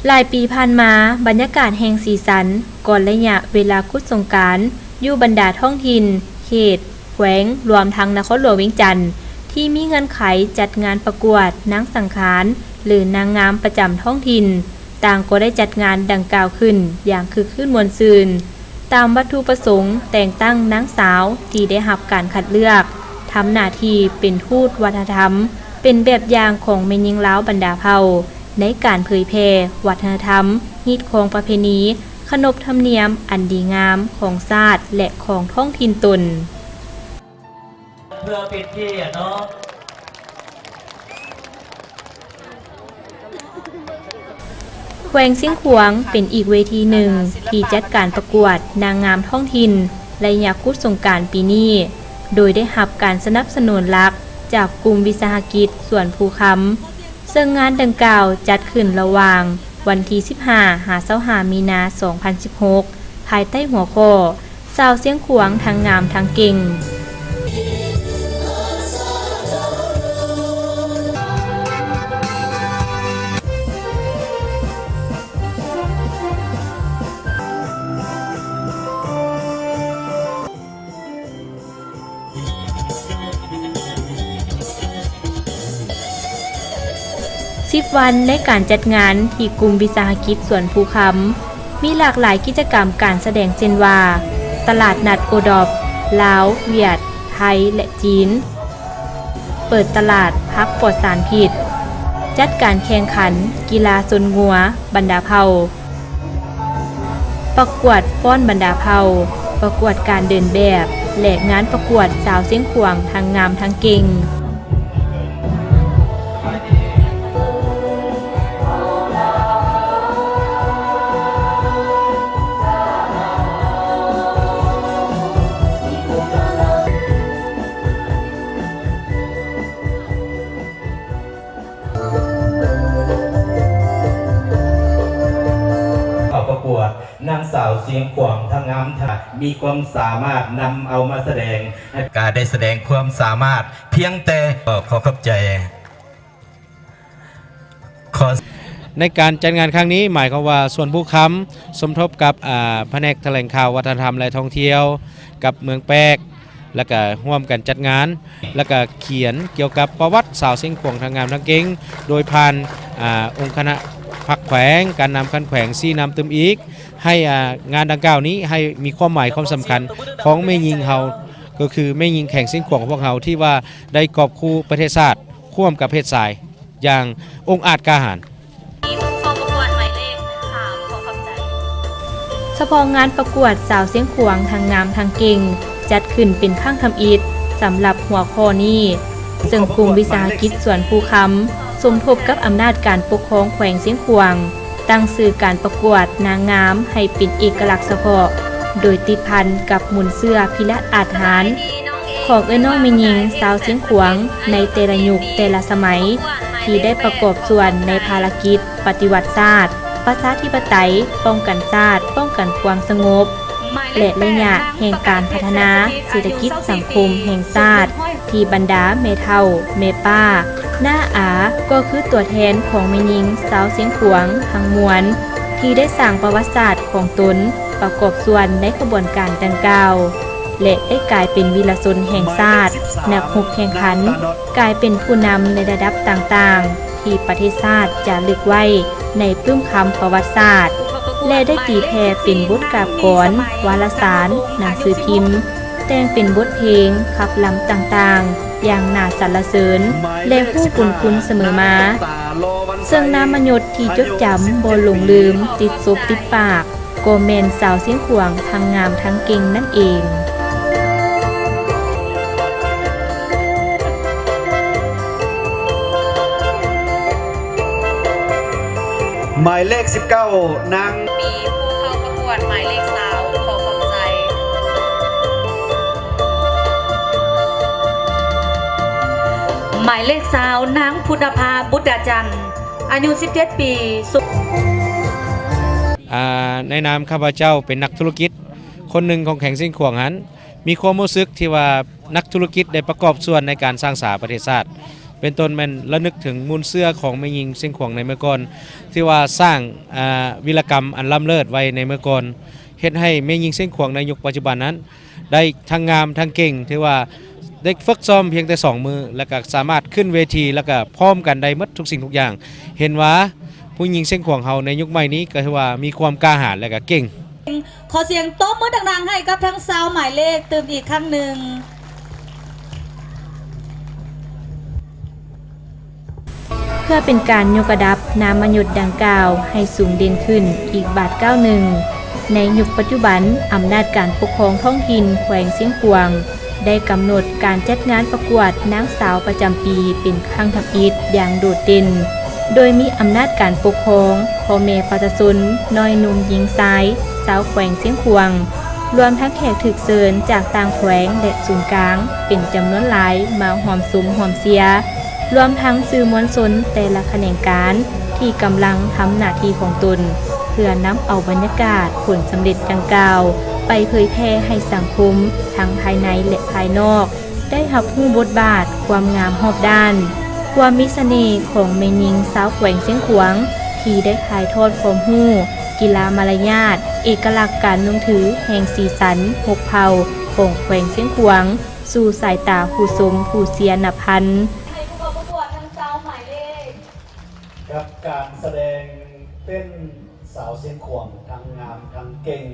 ຫຼາຍປີຜ່ານມາ, ບັນຍາກາດແຫ່ງສີສັນກ່ອນໄລຍະເວລາກຸດສົງການ ຢູ່ບັນດາທ້ອງຖິ່ນ, ເຂດ, ແຂວງ, ລວມທັງນະຄອນຫຼວງວຽງຈັນ ທີ່ມີເງື່ອນໄຂຈັດງານປະກວດນາງສັງຂານ ຫຼື ນາງງາມປະຈຳທ້ອງຖິ່ນ ຕ່າງກໍໄດ້ຈັດງານດັ່ງກ່າວຂຶ້ນຢ່າງຄຶກຄື້ນມ່ວນຊື່ນ ຕາມວັດຖຸປະສົງແຕ່ງຕັ້ງນາງສາວທີ່ໄດ້ຮັບການຄັດເລືອກ ທຳໜ້າທີ່ເປັນທູດວັດທະນະທຳ, ເປັນແບບຢ່າງຂອງແມ່ຍິງລາວບັນດາເຜົ່າ ໃນການເຜີຍແຜ່ວັດທະນະທຳ, ຮີດຄອງປະເພນີ, ຂະໜົບທຳນຽມອັນດີງາມຂອງຊາດ ແລະ ຂອງທ້ອງຖິ່ນຕົນ. ເພື່ອເປັນກຽດເນາະ ແຂວງຊຽງຂວາງເປັນອີກເວທີໜຶ່ງທີ່ຈັດການປະກວດນາງງາມທ້ອງຖິ່ນໄລຍະກຸດສົງການປີນີ້ ໂດຍໄດ້ຮັບການສະໜັບສະໜູນຫຼັກຈາກກຸ່ມວິສາຫະກິດສວນພູຄຳ, ເຊິ່ງງານດັ່ງກ່າວຈັດຂຶ້ນລະຫວ່າງວັນທີສິບຫ້າ ຫາ ຊາວຫ້າ ມີນາ ສອງພັນສິບຫົກ ພາຍໃຕ້ຫົວຂໍ້ ສາວຊຽງຂວາງທັງງາມທັງເກັ່ງ. ສິບວັນໃນການຈັດງານທີ່ກຸ່ມວິສາຫະກິດສວນພູຄຳ ມີຫຼາກຫຼາຍກິດຈະກຳການສະແດງ ເຊັ່ນວ່າ ຕະຫຼາດນັດໂອດອບ ລາວ, ຫວຽດ, ໄທ ແລະ ຈີນ, ເປີດຕະຫຼາດຜັກປອດສານພິດ, ຈັດການແຂ່ງຂັນກິລາຊົນງົວບັນດາເຜົ່າ, ປະກວດຟ້ອນບັນດາເຜົ່າ, ປະກວດການເດີນແບບ ແລະ ງານປະກວດສາວຊຽງຂວາງທັງງາມທັງເກັ່ງ. ເຂົ້າປະກວດ ນາງສາວຊຽງຂວາງທັງງາມ ຖ້າມີຄວາມສາມາດນຳເອົາມາສະແດງ ກະໄດ້ສະແດງຄວາມສາມາດພຽງແຕ່ ຂໍຂອບໃຈ. ໃນການຈັດງານຄັ້ງນີ້ ໝາຍຄວາມວ່າສວນພູຄຳສົມທົບກັບ ອາ ພະແນກຖະແຫຼງຂ່າວ ວັດທະນະທຳ ແລະ ທ່ອງທ່ຽວ ກັບເມືອງແປກ ແລ້ວກະຮ່ວມກັນຈັດງານ ແລ້ວກະຂຽນກ່ຽວກັບປະຫວັດສາວຊຽງຂວາງທັງງາມທັງເກັ່ງ ໂດຍຜ່ານ ອາ ອົງຄະນະພັກແຂວງ, ການນຳຂັ້ນແຂວງຊີ້ນຳຕື່ມອີກ ໃຫ້ ອາ ງານດັ່ງກ່າວນີ້ໃຫ້ມີຄວາມໝາຍຄວາມສຳຄັນຂອງແມ່ຍິງເຮົາ ກໍຄືແມ່ຍິງແຂວງຊຽງຂວາງຂອງພວກເຮົາ ທີ່ວ່າໄດ້ກອບກູ້ປະເທດຊາດ ຮ່ວມກັບເພດຊາຍຢ່າງອົງອາດກ້າຫານ. ສະເພາະງານປະກວດສາວຊຽງຂວາງທັງງາມທັງເກັ່ງ ຈັດຂຶ້ນເປັນຄັ້ງທຳອິດສຳລັບຫົວຂໍ້ນີ້ ເຊິ່ງກຸ່ມວິສາຫະກິດສວນພູຄຳ ສົມທົບກັບອຳນາດການປົກຄອງແຂວງຊຽງຂວາງ ຕັ້ງຊື່ການປະກວດນາງງາມໃຫ້ເປັນເອກະລັກສະເພາະ ໂດຍຕິດພັນກັບມູນເຊື້ອພິລະອາດຫານ ຂອງເອື້ອຍນ້ອງແມ່ຍິງຊາວຊຽງຂວາງໃນແຕ່ລະຍຸກແຕ່ລະສະໄໝ ທີ່ໄດ້ປະກອບສ່ວນໃນພາລະກິດປະຕິວັດຊາດ, ປະຊາທິປະໄຕ, ປ້ອງກັນຊາດ, ປ້ອງກັນຄວາມສະຫງົບ ແລະ ໄລຍະແຫ່ງການພັດທະນາເສດຖະກິດສັງຄົມແຫ່ງຊາດ ທີ່ບັນດາແມ່ເຖົ້າ, ແມ່ປ້າ, ນ້າອາ ກໍຄືຕົວແທນຂອງແມ່ຍິງຊາວຊຽງຂວາງທັງມວນ ທີ່ໄດ້ສ້າງປະຫວັດສາດຂອງຕົນ ປະກອບສ່ວນໃນຂະບວນການດັ່ງກ່າວ ແລະ ໄດ້ກາຍເປັນວີລະຊົນແຫ່ງຊາດ, ນັກຮົບແຂ່ງຂັນ, ກາຍເປັນຜູ້ນຳໃນລະດັບຕ່າງໆ ທີ່ປະເທດຊາດຈາລຶກໄວ້ໃນປຶ້ມຄຳປະຫວັດສາດ ແລະ ໄດ້ຕີແຜ່ເປັນບົດກາບກອນ, ວາລະສານ, ໜັງສືພິມ, ແຕ່ງເປັນບົດເພງ, ຂັບລຳຕ່າງໆ ຢ່າງໜ້າສັນລະເສີນ ແລະ ຮູ້ບຸນຄຸນສະເໝີມາ. ເຊິ່ງນາມມະຍົດທີ່ຈົດຈຳບໍ່ຫຼົງລືມ ຕິດສົບຕິດປາກ ກໍແມ່ນສາວຊຽງຂວາງທັງງາມທັງເກັ່ງນັ້ນເອງ. ໝາຍເລກສິບເກົ້າ ນາງ ມີຜູ້ເຂົ້າປະກວດໝາຍເລກຊາວ ຂໍຂອບໃຈ. ໝາຍເລກຊາວ ນາງພຸດທະພາ ບຸດດາຈັນ ອາຍຸສິບເຈັດປີ ສຸ ອາ ໃນນາມຂ້າພະເຈົ້າເປັນນັກທຸລະກິດຄົນໜຶ່ງຂອງແຂວງຊຽງຂວາງຫັ້ນ ມີຄວາມຮູ້ສຶກທີ່ວ່ານັກທຸລະກິດໄດ້ປະກອບສ່ວນໃນການສ້າງສາປະເທດຊາດ ປັນຕົ້ນແມ່ນລະນຶກເຖິງມູນເຊື້ອຂອງແມ່ຍິງຊຽງຂວາງໃນເມື່ອກ່ອນ ທີ່ວ່າສ້າງ ອາ ວິລະກຳອັນລ້ຳເລີດໄວ້ໃນເມື່ອກ່ອນ ເຮັດໃຫ້ແມ່ຍິງຊຽງຂວາງໃນຍຸກປັດຈຸບັນນັ້ນ ໄດ້ທັງງາມທັງເກັ່ງ ຖືວ່າໄດ້ຝຶກຊ້ອມພຽງແຕ່ສອງມື້ ແລ້ວກໍສາມາດຂຶ້ນເວທີ ແລ້ວກໍພ້ອມກັນໄດ້ໝົດທຸກສິ່ງທຸກຢ່າງ. ເຫັນວ່າຜູ້ຍິງຊຽງຂວາງເຮົາໃນຍຸກໃໝ່ນີ້ ກໍຖືວ່າມີຄວາມກ້າຫານ ແລ້ວກໍເກັ່ງ. ຂໍສຽງຕົບມືດັງໆໃຫ້ກັບທັງຊາວໝາຍເລກຕື່ມອີກຄັ້ງໜຶ່ງ. ເພື່ອເປັນການຍົກລະດັບນາມມະຍົດດັ່ງກ່າວໃຫ້ສູງເດັ່ນຂຶ້ນອີກບາດກ້າວໜຶ່ງ, ໃນຍຸກປັດຈຸບັນ, ອຳນາດການປົກຄອງທ້ອງຖິ່ນແຂວງຊຽງຂວາງ ໄດ້ກຳນົດການຈັດງານປະກວດນາງສາວປະຈຳປີເປັນຄັ້ງທຳອິດຢ່າງໂດດເດັ່ນ, ໂດຍມີອຳນາດການປົກຄອງ, ພໍ່ແມ່ປະຊາຊົນ, ນ້ອຍໜຸ່ມຍິງຊາຍ ຊາວແຂວງຊຽງຂວາງ, ລວມທັງແຂກຖືກເຊີນຈາກຕ່າງແຂວງ ແລະ ສູນກາງ ເປັນຈຳນວນຫຼາຍມາຮ່ວມຊົມຮ່ວມເຊຍ, ລວມທັງສື່ມວນຊົນແຕ່ລະຂະແໜງການທີ່ກຳລັງທຳໜ້າທີ່ຂອງຕົນ ເພື່ອນຳເອົາບັນຍາກາດຜົນສຳເລັດດັ່ງກ່າວໄປເຜີຍແຜ່ໃຫ້ສັງຄົມທັງພາຍໃນ ແລະ ພາຍນອກ ໄດ້ຮັບຮູ້ບົດບາດຄວາມງາມຮອບດ້ານ, ຄວາມມີສະເໜ່ຂອງແມ່ຍິງຊາວແຂວງຊຽງຂວາງ ທີ່ໄດ້ຖ່າຍທອດຄວາມຮູ້, ກິລາມາລະຍາດ, ເອກະລັກການນຸ່ງຖືແຫ່ງສີສັນຫົກເຜົ່າຂອງແຂວງຊຽງຂວາງ ສູ່ສາຍຕາຜູ້ຊົມຜູ້ເຊຍນັບພັນ. ໃຫ້ຜູ້ເຂົ້າປະກວດທັງຊາວໝາຍເລກ ກັບການສະແດງເຕັ້ນສາວຊຽງຂວາງທັງງາມທັງເກັ່ງ.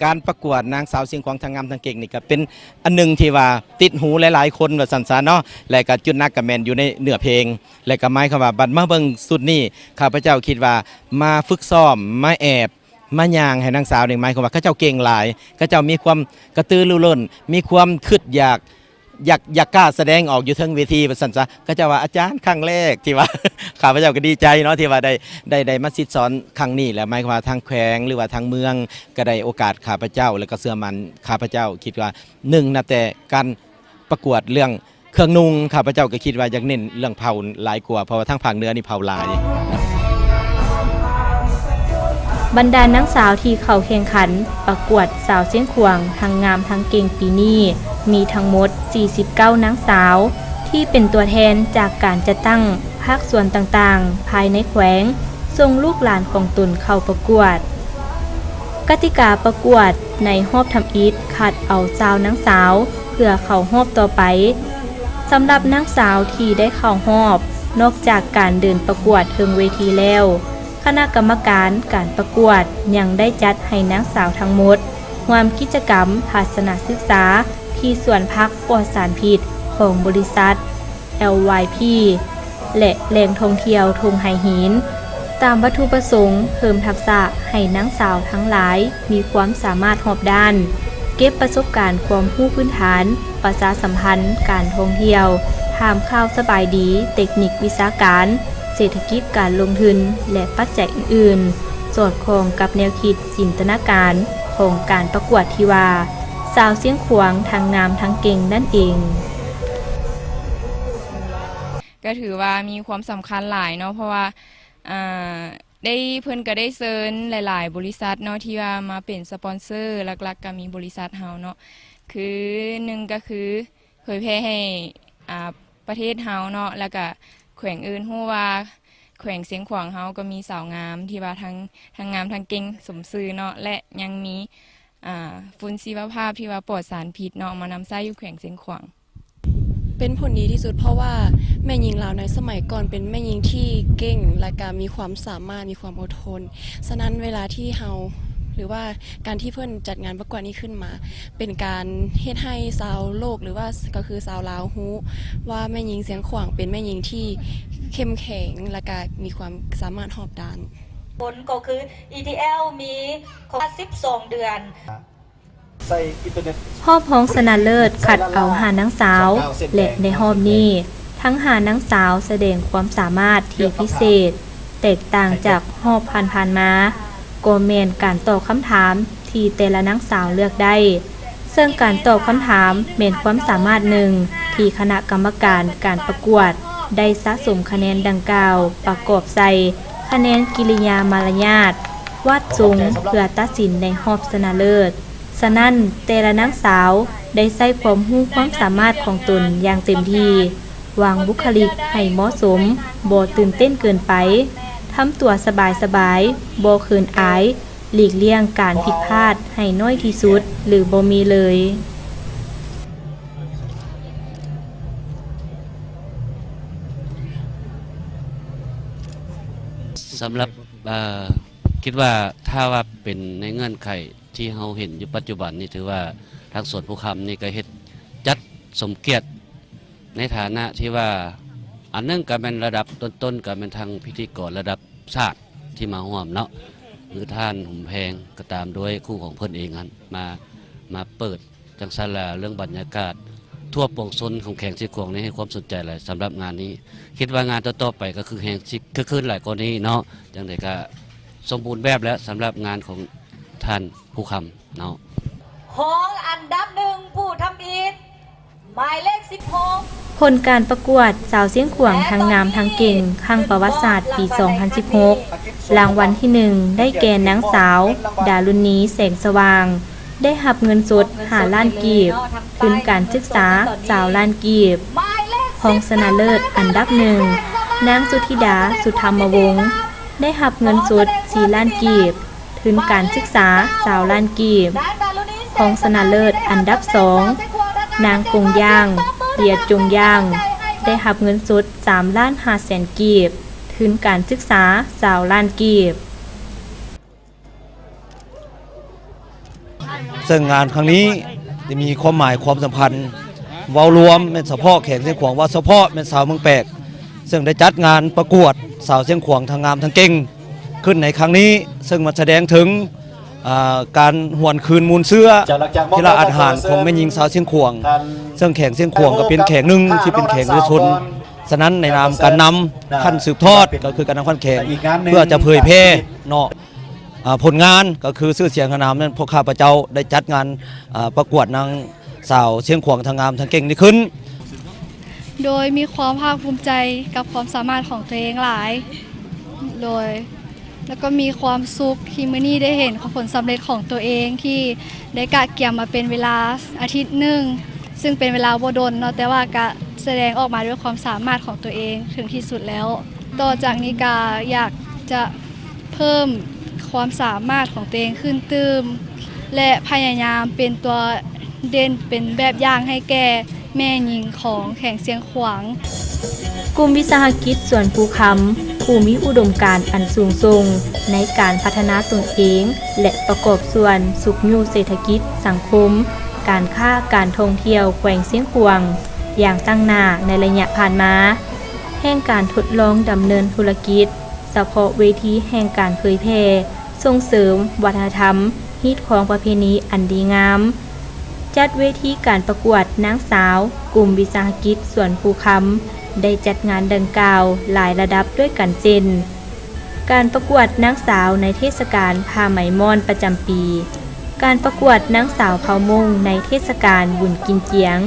ການປະກວດນາງສາວຊຽງຂວາງທັງງາມທັງເກັ່ງນີ້ ກໍເປັນອັນໜຶ່ງທີ່ວ່າຕິດຫູຫຼາຍໆຄົນວ່າຊັ້ນຊະເນາະ ແລະ ກໍຈຸດໜັກກໍແມ່ນຢູ່ໃນເນື້ອເພງ ແລະ ກໍໝາຍຄວາມວ່າບັດມາເບິ່ງຊຸດນີ້ ຂ້າພະເຈົ້າຄິດວ່າມາຝຶກຊ້ອມ ມາແອບ ມາຍ່າງໃຫ້ນາງສາວນີ້ ໝາຍຄວາມວ່າເຂົາເຈົ້າເກັ່ງຫຼາຍ ເຂົາເຈົ້າມີຄວາມກະຕືລືລົ້ນ ມີຄວາມຄິດຢາກ ຢາກ ຢາກກ້າສະແດງອອກຢູ່ເທິງເວທີວ່າຊັ້ນຊະ. ເຂົາເຈົ້າວ່າ ອາຈານ ຄັ້ງແລກທີ່ວ່າ ຂ້າພະເຈົ້າກໍດີໃຈເນາະ ທີ່ວ່າໄດ້ ໄດ້ ໄດ້ມາສິດສອນຄັ້ງນີ້ ແລ້ວໝາຍຄວາມວ່າທາງແຂວງ ຫຼືວ່າທາງເມືອງກໍໄດ້ໂອກາດຂ້າພະເຈົ້າ ແລ້ວກໍເຊື່ອໝັ້ນຂ້າພະເຈົ້າ ຄິດວ່າໜຶ່ງນະ ແຕ່ການປະກວດເລື່ອງເຄື່ອງນຸ່ງ ຂ້າພະເຈົ້າກໍຄິດວ່າຢາກເນັ້ນເລື່ອງເຜົ່າຫຼາຍກວ່າ ເພາະວ່າທາງພາກເໜືອນີ້ເຜົ່າຫຼາຍ. ບັນດານາງສາວທີ່ເຂົ້າແຂ່ງຂັນປະກວດສາວຊຽງຂວາງທັງງາມທັງເກັ່ງປີນີ້ ມີທັງໝົດສີ່ສິບເກົ້ານາງສາວ ທີ່ເປັນຕົວແທນຈາກການຈັດຕັ້ງພາກສ່ວນຕ່າງໆພາຍໃນແຂວງ ສົ່ງລູກຫຼານຂອງຕົນເຂົ້າປະກວດ. ກະຕິກາປະກວດໃນຮອບທຳອິດຄັດເອົາຊາວນາງສາວ ເພື່ອເຂົ້າຮອບຕໍ່ໄປ. ສຳລັບນາງສາວທີ່ໄດ້ເຂົ້າຮອບ, ນອກຈາກການເດີນປະກວດເທິງເວທີແລ້ວ, ຄະນະກຳມະການການປະກວດຍັງໄດ້ຈັດໃຫ້ນາງສາວທັງໝົດຮ່ວມກິດຈະກຳທັດສະນະສຶກສາທີ່ສວນຜັກປອດສານພິດຂອງບໍລິສັດ ແອລວາຍພີ ແລະ ແຫຼ່ງທ່ອງທ່ຽວທົ່ງໄຫຫີນ ຕາມວັດຖຸປະສົງເພີ່ມທັກສະໃຫ້ນາງສາວທັງຫຼາຍມີຄວາມສາມາດຮອບດ້ານ, ເກັບປະສົບການຄວາມຮູ້ພື້ນຖານ, ປະຊາສຳພັນການທ່ອງທ່ຽວ, ຖາມຂ່າວສະບາຍດີ, ເຕັກນິກວິຊາການ, ເສດຖະກິດການລົງທຶນ ແລະ ປັດໄຈອື່ນໆ ສອດຄ່ອງກັບແນວຄິດຈິນຕະນາການຂອງການປະກວດທີ່ວ່າ ສາວຊຽງຂວາງທັງງາມທັງເກັ່ງນັ້ນເອງ. ກໍຖືວ່າມີຄວາມສຳຄັນຫຼາຍເນາະ ເພາະວ່າ ອ່າ ໄດ້ ເພິ່ນກໍໄດ້ເຊີນຫຼາຍໆບໍລິສັດເນາະ ທີ່ວ່າມາເປັນສະປອນເຊີ ຫຼັກໆກໍມີບໍລິສັດເຮົາເນາະ ຄືໜຶ່ງກໍຄືເຜີຍແຜ່ໃຫ້ ອ່າ ປະເທດເຮົາເນາະ ແລ້ວກໍແຂວງອື່ນຮູ້ວ່າແຂວງຊຽງຂວາງເຮົາກໍມີສາວງາມທີ່ວ່າທັງ ທັງງາມທັງເກັ່ງສົມຊື່ເນາະ ແລະ ຍັງມີ ອ່າ ຝຸ່ນຊີວະພາບທີ່ວ່າປອດສານພິດເນາະ ມານຳໃຊ້ຢູ່ແຂວງຊຽງຂວາງ. ເປັນຜົນດີທີ່ສຸດ ເພາະວ່າແມ່ຍິງລາວໃນສະໄໝກ່ອນເປັນແມ່ຍິງທີ່ເກັ່ງ ແລະກະມີຄວາມສາມາດ ມີຄວາມອົດທົນ. ສະນັ້ນເວລາທີ່ເຮົາ ຫຼືວ່າການທີ່ເພິ່ນຈັດງານປະກວດນີ້ຂຶ້ນມາ ເປັນການເຮັດໃຫ້ຊາວໂລກ ຫຼືວ່າກໍຄືຊາວລາວຮູ້ວ່າແມ່ຍິງຊຽງຂວາງເປັນແມ່ຍິງທີ່ເຂັ້ມແຂງ ແລະກະມີຄວາມສາມາດຮອບດ້ານ. ຜົນກໍຄື ອີທີແອລ ມີ ຂອງສິບສອງເດືອນ ຮອບຮອງຊະນະເລີດຄັດເອົາຫ້ານາງສາວ ແລະ ໃນຮອບນີ້ ທັງຫ້ານາງສາວສະແດງຄວາມສາມາດທີ່ພິເສດ ແຕກຕ່າງຈາກຮອບຜ່ານໆມາ ກໍແມ່ນການຕອບຄຳຖາມທີ່ແຕ່ລະນາງສາວເລືອກໄດ້, ເຊິ່ງການຕອບຄຳຖາມແມ່ນຄວາມສາມາດໜຶ່ງທີ່ຄະນະກຳມະການການປະກວດໄດ້ສະສົມຄະແນນດັ່ງກ່າວປະກອບໃສ່ຄະແນນກິລິຍາມາລະຍາດ ວາດຊົງເພື່ອຕັດສິນໃນຮອບຊະນະເລີດ. ສະນັ້ນ, ແຕ່ລະນາງສາວໄດ້ໃຊ້ຄວາມຮູ້ຄວາມສາມາດຂອງຕົນຢ່າງເຕັມທີ່. ວາງບຸກຄະລິກໃຫ້ເໝາະສົມ, ບໍ່ຕື່ນເຕັ້ນເກີນໄປ, ທຳຕົວສະບາຍໆ, ບໍ່ເຂີນອາຍ, ຫຼີກລ່ຽງການຜິດພາດໃຫ້ໜ້ອຍທີ່ສຸດ ຫຼື ບໍ່ມີເລີຍ. ສຳລັບ ເອີ ຄິດວ່າຖ້າວ່າເປັນໃນເງື່ອນໄຂທີ່ເຮົາເຫັນຢູ່ປັດຈຸບັນນີ້ ຖືວ່າທາງສວນພູຄຳນີ້ກໍເຮັດ ຈັດສົມກຽດໃນຖານະທີ່ວ່າ ອັນໜຶ່ງກໍແມ່ນລະດັບຕົ້ນໆ ກໍແມ່ນທາງພິທີກອນລະດັບຊາດທີ່ມາຮ່ວມເນາະ ຄືທ່ານຫຸມແພງ ກໍຕາມດ້ວຍຄູ່ຂອງເພິ່ນເອງຫັ້ນ ມາ ມາເປີດ ຈັ່ງຊັ້ນລະ ເລື່ອງບັນຍາກາດທົ່ວປວງຊົນຂອງແຂວງຊຽງຂວາງນີ້ໃຫ້ຄວາມສົນໃຈຫຼາຍສຳລັບງານນີ້. ຄິດວ່າງານຕໍ່ໆໄປກໍຄືແຮງຊິຄຶກຄື້ນຫຼາຍກວ່ານີ້ເນາະ. ຈັ່ງໃດກໍສົມບູນແບບແລ້ວສຳລັບງານຂອງທ່ານພູຄຳເນາະ. ຮອງອັນດັບໜຶ່ງ ຜູ້ທຳອິດ ໝາຍເລກສິບຫົກ. ຜົນການປະກວດສາວຊຽງຂວາງທັງງາມທັງເກັ່ງຄັ້ງປະຫວັດສາດປີສອງພັນສິບຫົກ ລາງວັນທີໜຶ່ງ ໄດ້ແກ່ນາງສາວ ດາລຸນນີ ແສງສະຫວ່າງ ໄດ້ຮັບເງິນສົດຫ້າລ້ານກີບ, ທຶນການສຶກສາຊາວລ້ານກີບ. ຮອງຊະນະເລີດອັນດັບໜຶ່ງ ນາງ ສຸທິດາ ສຸທຳມະວົງ ໄດ້ຮັບເງິນສົດສີ່ລ້ານກີບ, ທຶນການສຶກສາຊາວລ້ານກີບ. ຮອງຊະນະເລີດອັນດັບສອງ ນາງ ກົງຢ່າງ ເປຍຈົງຢ່າງ ໄດ້ຮັບເງິນສົດສາມລ້ານຫ້າແສນກີບ, ທຶນການສຶກສາຊາວລ້ານກີບ. ເຊິ່ງງານຄັ້ງນີ້ໄດ້ມີຄວາມໝາຍຄວາມສຳຄັນ ເວົ້າລວມແມ່ນສະເພາະແຂວງຊຽງຂວາງ ເວົ້າສະເພາະແມ່ນຊາວເມືອງແປກ ເຊິ່ງໄດ້ຈັດງານປະກວດສາວຊຽງຂວາງທັງງາມທັງເກັ່ງຂຶ້ນໃນຄັ້ງນີ້ ເຊິ່ງມັນສະແດງເຖິງ ອ່າ ການຫວນຄືນມູນເຊື້ອ ທີລະອາດຫານຂອງແມ່ຍິງຊາວຊຽງຂວາງ ເຊິ່ງແຂວງຊຽງຂວາງກໍເປັນແຂວງໜຶ່ງທີ່ເປັນແຂວງເຍົາວະຊົນ. ສະນັ້ນໃນນາມການນຳຂັ້ນສືບທອດ ກໍຄືການນຳຂັ້ນແຂວງ ເພື່ອຈະເຜີຍແຜ່ເນາະ ອ່າ ຜົນງານກໍຄືຊື່ສຽງນາມນັ້ນ ພວກຂ້າພະເຈົ້າໄດ້ຈັດງານ ອ່າ ປະກວດນາງສາວຊຽງຂວາງທັງງາມທັງເກັ່ງນີ້ຂຶ້ນ. ໂດຍມີຄວາມພາກພູມໃຈກັບຄວາມສາມາດຂອງຕົວເອງຫຼາຍ ໂດຍ ແລ້ວກໍມີຄວາມສຸກທີ່ມື້ນີ້ໄດ້ເຫັນຜົນສຳເລັດຂອງຕົວເອງທີ່ໄດ້ກະກຽມມາເປັນເວລາອາທິດໜຶ່ງ ຊຶ່ງເປັນເວລາບໍ່ດົນເນາະ ແຕ່ວ່າກະສະແດງອອກມາດ້ວຍຄວາມສາມາດຂອງຕົວເອງເຖິງທີ່ສຸດແລ້ວ. ຕໍ່ຈາກນີ້ກະຢາກຈະເພີ່ມຄວາມສາມາດຂອງຕົວເອງຂຶ້ນຕື່ມ ແລະ ພະຍາຍາມເປັນຕົວເດັ່ນເປັນແບບຢ່າງໃຫ້ແກ່ແມ່ຍິງຂອງແຂວງຊຽງຂວາງ. ກຸ່ມວິສາຫະກິດສວນພູຄຳ ຜູ້ມີອຸດົມການອັນສູງສົ່ງໃນການພັດທະນາຕົນເອງ ແລະ ປະກອບສ່ວນຊຸກຍູ້ເສດຖະກິດ, ສັງຄົມ, ການຄ້າ, ການທ່ອງທ່ຽວແຂວງຊຽງຂວາງຢ່າງຕັ້ງໜ້າໃນໄລຍະຜ່ານມາ, ແຫ່ງການທົດລອງດຳເນີນທຸລະກິດ, ສະເພາະເວທີແຫ່ງການເຜີຍແຜ່, ສົ່ງເສີມວັດທະນະທຳ, ຮີດຄອງປະເພນີອັນດີງາມ, ຈັດເວທີການປະກວດນາງສາວ ກຸ່ມວິສາຫະກິດສວນພູຄຳ ໄດ້ຈັດງານດັ່ງກ່າວຫຼາຍລະດັບດ້ວຍກັນເຊັ່ນ ການປະກວດນາງສາວໃນເທດສະການຜ້າໄໝມ້ອນປະຈຳປີ, ການປະກວດນາງສາວເຜົ່າມົ້ງໃນເທດສະການບຸນກິນຈຽງ,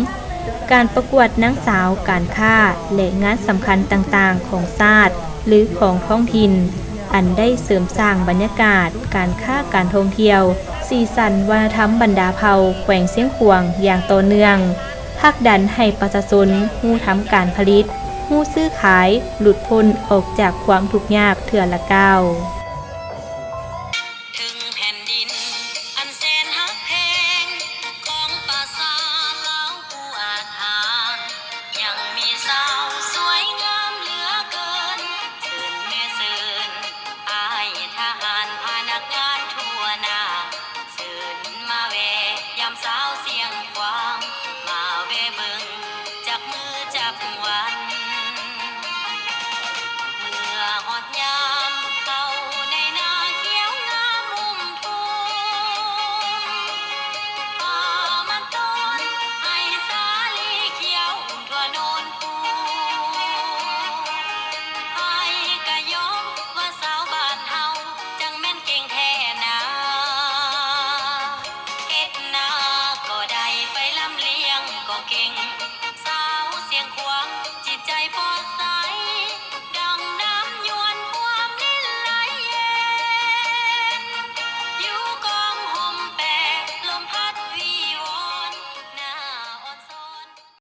ການປະກວດນາງສາວການຄ້າ ແລະ ງານສຳຄັນຕ່າງໆຂອງຊາດ ຫຼື ຂອງທ້ອງຖິ່ນ ອັນໄດ້ເສີມສ້າງບັນຍາກາດການຄ້າການທ່ອງທ່ຽວ, ສີສັນວັດທະນະທຳບັນດາເຜົ່າແຂວງຊຽງຂວາງຢ່າງຕໍ່ເນື່ອງ, ຜັກດັນໃຫ້ປະຊາຊົນຮູ້ທຳການຜະລິດ, ຮູ້ຊື້ຂາຍ, ຫຼຸດພົ້ນອອກຈາກຄວາມທຸກຍາກເທື່ອລະກ້າວ.